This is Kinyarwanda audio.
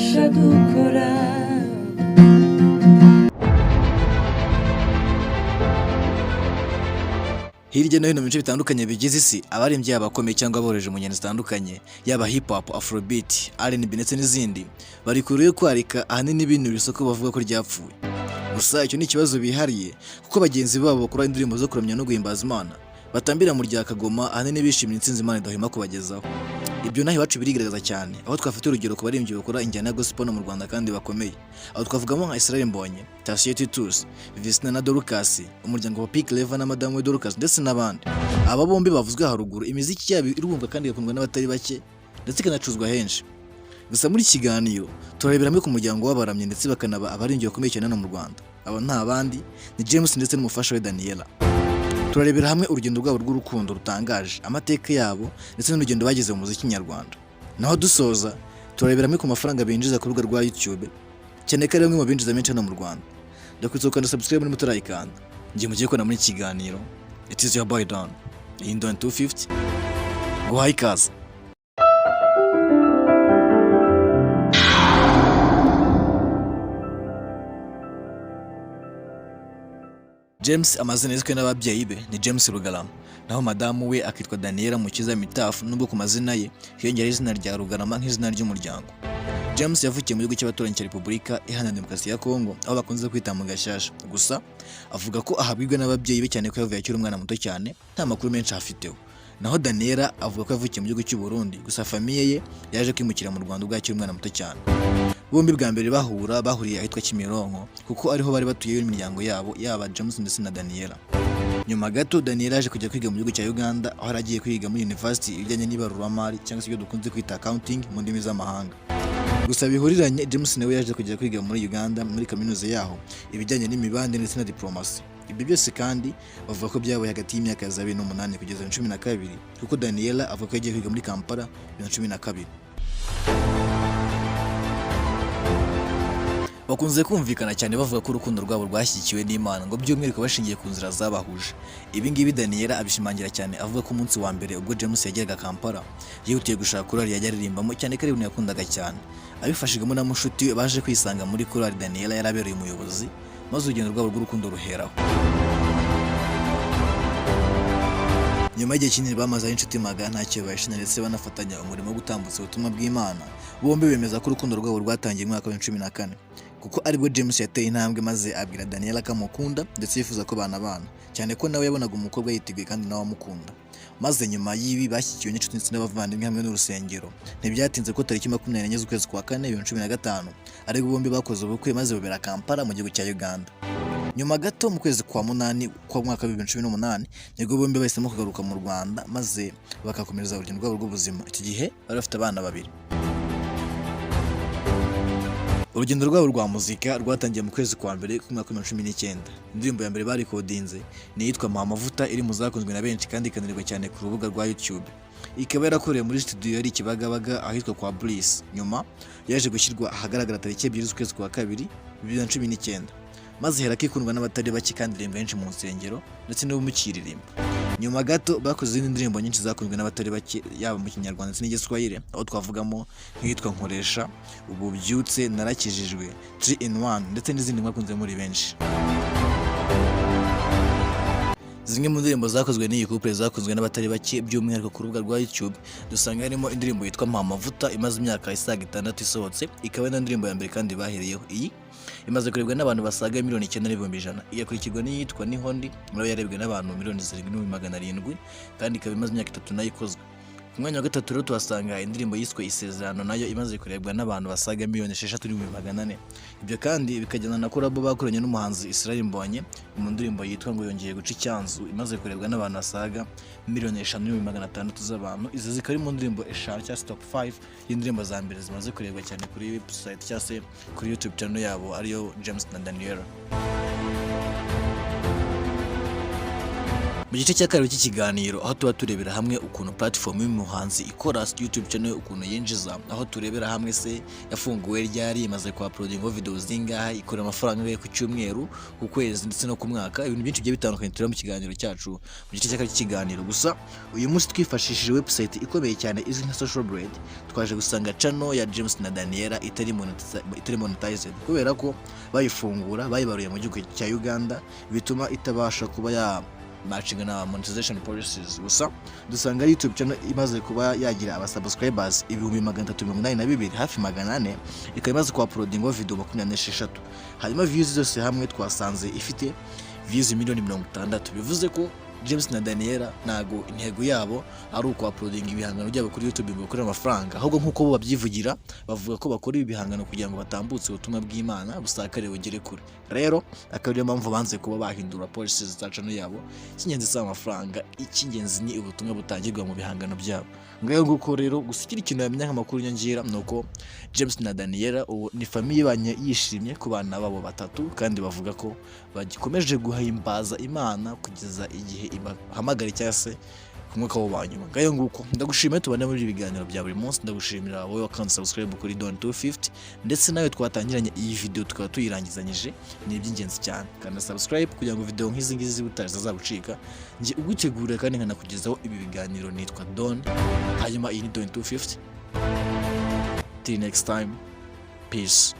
Ububasha dukora. Hirya no hino mu bice bitandukanye bigize isi, abaririmbyi yaba abakomeye cyangwa aboroheje mu njyana zitandukanye, yaba hip hop, afrobeat, R&B ndetse n'izindi, bari kure yo kwarika, ahanini binubira isoko bavuga ko ryapfuye. Gusa icyo ni ikibazo bihariye, kuko bagenzi babo bakora indirimbo zo kuramya no guhimbaza Imana batambira mu rya Kagoma, ahanini bishimira intsinzi Imana idahwema kubagezaho. Ibyo naho iwacu birigaragaza cyane, aho twafata urugero ku baririmbyi bakora injyana ya gospel no mu Rwanda kandi bakomeye, aho twavugamo nka Israel Mbonyi, Thacien Titus, Vestine na Dorcas, umuryango wa Papi Clever na madamu we Dorcas, ndetse n'abandi. Aba bombi bavuzwe haruguru, imiziki yabo irumvwa kandi igakundwa n'abatari bake, ndetse ikanacuruzwa henshi. Gusa muri iki kiganiro turarebera hamwe ku muryango w'abaramyi ndetse bakanaba abaririmbyi bakomeye cyane hano mu Rwanda. Aba nta bandi, ni James ndetse n'umufasha we Daniella. Turarebera hamwe urugendo rwabo rw'urukundo rutangaje, amateka yabo ndetse n'urugendo bageze mu muziki nyarwanda. Naho dusoza, turarebera hamwe ku mafaranga binjiza ku rubuga rwa YouTube, cyane ko ari bamwe mu binjiza menshi hano mu Rwanda. Ndakwibutsa gukanda subscribe niba utarayikanda. Njye mugiye kubona muri iki kiganiro, it is your boy Don, iyi Don 250, guhaye ikaze. James, amazina yiswe n'ababyeyi be ni James Rugarama, naho madamu we akitwa Daniella Mukiza Mitafu, nubwo ku mazina ye hiyongeraho izina rya Rugarama nk'izina ry'umuryango. James yavukiye mu gihugu cy'abaturanyi cya Repubulika Iharanira Demokarasi ya Kongo, aho bakunze kwita mu Gashyashya. Gusa avuga ko ahabwirwa n'ababyeyi be, cyane ko yavuye akiri umwana muto cyane, nta makuru menshi afiteho. Naho Daniella avuga ko yavukiye mu gihugu cy'u Burundi, gusa famille ye yaje kwimukira mu Rwanda ubwo akiri umwana muto cyane. Bombi bwa mbere bahura bahuriye ahitwa Kimironko, kuko ariho bari batuye n'imiryango yabo, yaba James ndetse na Daniella. Nyuma gato Daniella yaje kujya kwiga mu gihugu cya Uganda, aho yari agiye kwiga muri university ibijyanye n'ibaruramari, cyangwa se ibyo dukunze kwita accounting mu ndimi z'amahanga. Gusa bihuriranye, James nawe yaje kujya kwiga muri Uganda muri kaminuza yaho ibijyanye n'imibanire ndetse na diplomasi. Ibyo byose kandi bavuga ko byabaye hagati y'imyaka ya za 2008 kugeza 2012, kuko Daniella avuga ko yagiye kwiga muri Kampala 2012. Bakunze kumvikana cyane bavuga ko urukundo rwabo rwashyigikiwe n'Imana, ngo by'umwihariko bashingiye ku nzira zabahuje. Ibi ngibi Daniella abishimangira cyane, avuga ko umunsi wa mbere ubwo James yageraga Kampala yihutiye gushaka korali yajya aririmbamo, cyane ko ari ibintu yakundaga cyane. Abifashijwemo na mushuti we, baje kwisanga muri korali Daniella yari abereye umuyobozi, maze urugendo rwabo rw'urukundo ruheraho. Nyuma y'igihe kinini bamaze ari inshuti magara, ntacyo bahishanya, ndetse banafatanya umurimo wo gutambutsa ubutumwa bw'Imana, bombi bemeza ko urukundo rwabo rwatangiye mu mwaka wa 2014, kuko aribwo James yateye intambwe maze abwira Daniella ko amukunda ndetse yifuza ko banabana, cyane ko nawe yabonaga umukobwa yiteguye kandi nawe amukunda. Maze nyuma y'ibi bashyigikiwe n'inshuti ndetse n'abavandimwe hamwe n'urusengero. Ntibyatinze ko tariki 24 z'ukwezi kwa kane 2015 aribwo bombi bakoze ubukwe, maze bubera Kampala mu gihugu cya Uganda. Nyuma gato, mu kwezi kwa munani kwa mwaka wa 2018, nibwo bombi bahisemo kugaruka mu Rwanda, maze bagakomereza urugendo rwabo rw'ubuzima. Icyo gihe bari bafite abana babiri. Urugendo rwabo rwa muzika rwatangiye mu kwezi kwa mbere k'umwaka wa 2019. Indirimbo ya mbere barikodinze ni iyitwa Mpa Amavuta, iri mu zakunzwe na benshi kandi ikanaribwa cyane ku rubuga rwa YouTube, ikaba yarakorewe muri studio yari i Kibagabaga ahitwa kwa Bliss. Nyuma yaje gushyirwa ahagaragara tariki 2 z'ukwezi kwa kabiri 2019, maze iherako ikundwa n'abatari bake kandi iririmbwa henshi mu nsengero ndetse n'ubu mukiririmba. Nyuma gato bakoze izindi ndirimbo nyinshi zakunzwe n'abatari bake, yaba mu Kinyarwanda ndetse n'Igiswahili, aho twavugamo nk'iyitwa Nkoresha, Ububyutse, Narakijijwe, 3 in 1 ndetse n'izindi mwakunze muri benshi. Zimwe mu ndirimbo zakozwe n'iyi couple zakunzwe n'abatari bake, by'umwihariko ku rubuga rwa YouTube, dusanga harimo indirimbo yitwa Mpa Amavuta, imaze imyaka isaga 6 isohotse, ikaba ari ndirimbo ya mbere kandi bahereyeho. Iyi imaze kurebwa n'abantu basaga 9,100,000. Igakurikirwa n'iyitwa Niho Ndi, nayo yarebwe n'abantu 7,700,000 kandi ikaba imaze imyaka 3 nayo ikozwe. Ku mwanya wa gatatu rero tuhasanga indirimbo yiswe Isezerano, nayo imaze kurebwa n'abantu basaga 6,400,000. Ibyo kandi bikajyana na collabo bakoranye n'umuhanzi Israel Mbonyi mu ndirimbo yitwa ngo Yongeye Guca Icyanzu, imaze kurebwa n'abantu basaga 5,600,000 z'abantu. Izi zikaba ari mu ndirimbo eshanu cyangwa se top 5 y'indirimbo za mbere zimaze kurebwa cyane kuri website cyangwa se kuri YouTube channel yabo, ariyo James na Daniella. Mu gice cya kabiri cy'ikiganiro, aho tuba turebera hamwe ukuntu platform y'umuhanzi ikora, YouTube channel ukuntu yinjiza, aho turebera hamwe se yafunguwe ryari, imaze kwa uploading video zingahe, ikora amafaranga angahe ku cyumweru, ku kwezi ndetse no ku mwaka, ibintu byinshi bigiye bitandukanye tureba mu kiganiro cyacu mu gice cya kabiri cy'ikiganiro. Gusa uyu munsi twifashishije website ikomeye cyane izwi nka Social Blade, twaje gusanga channel ya James na Daniela itari monetized, kubera ko bayifungura bayibaruye mu gihugu cya Uganda, bituma itabasha kuba ya matching na monetization policies. Gusa dusanga YouTube channel imaze kuba yagira aba subscribers 382,000, hafi 400, ikaba imaze ku uploading video 26. Hanyuma views zose hamwe twasanze ifite views miliyoni 60. Bivuze ko James na Daniela ntago intego yabo ari uku uploading ibihangano byabo kuri YouTube ngo bakore amafaranga, ahubwo nk'uko bo babyivugira, bavuga ko bakora ibi bihangano kugira ngo batambutse ubutumwa bw'Imana busakare bugere kure. Rero akaba ariyo mpamvu banze kuba bahindura policies za channel yabo. Icy'ingenzi si amafaranga, icy'ingenzi ni ubutumwa butangirwa mu bihangano byabo. Ngayo nguko rero. Gusa ikindi kintu yamenya nk'amakuru nyongera ni uko James na Daniela ubu ni famille ibanye yishimye ku bana babo batatu, kandi bavuga ko bagikomeje guhimbaza Imana kugeza igihe ibahamagara cyangwa se ku mwuka wabo wa nyuma. Ngayo nguko, ndagushimiye tubane muri ibi biganiro bya buri munsi. Ndagushimira wowe wakanze subscribe kuri Don 250, ndetse nawe twatangiranye iyi video tukaba tuyirangizanyije, ni iby'ingenzi cyane. Kanda subscribe kugira ngo video nk'izi ngizi zibutaha zitazagucika. Njye ugutegura kandi nkanakugezaho ibi biganiro nitwa Don, hanyuma iyi ni Don 250. Till next time, peace.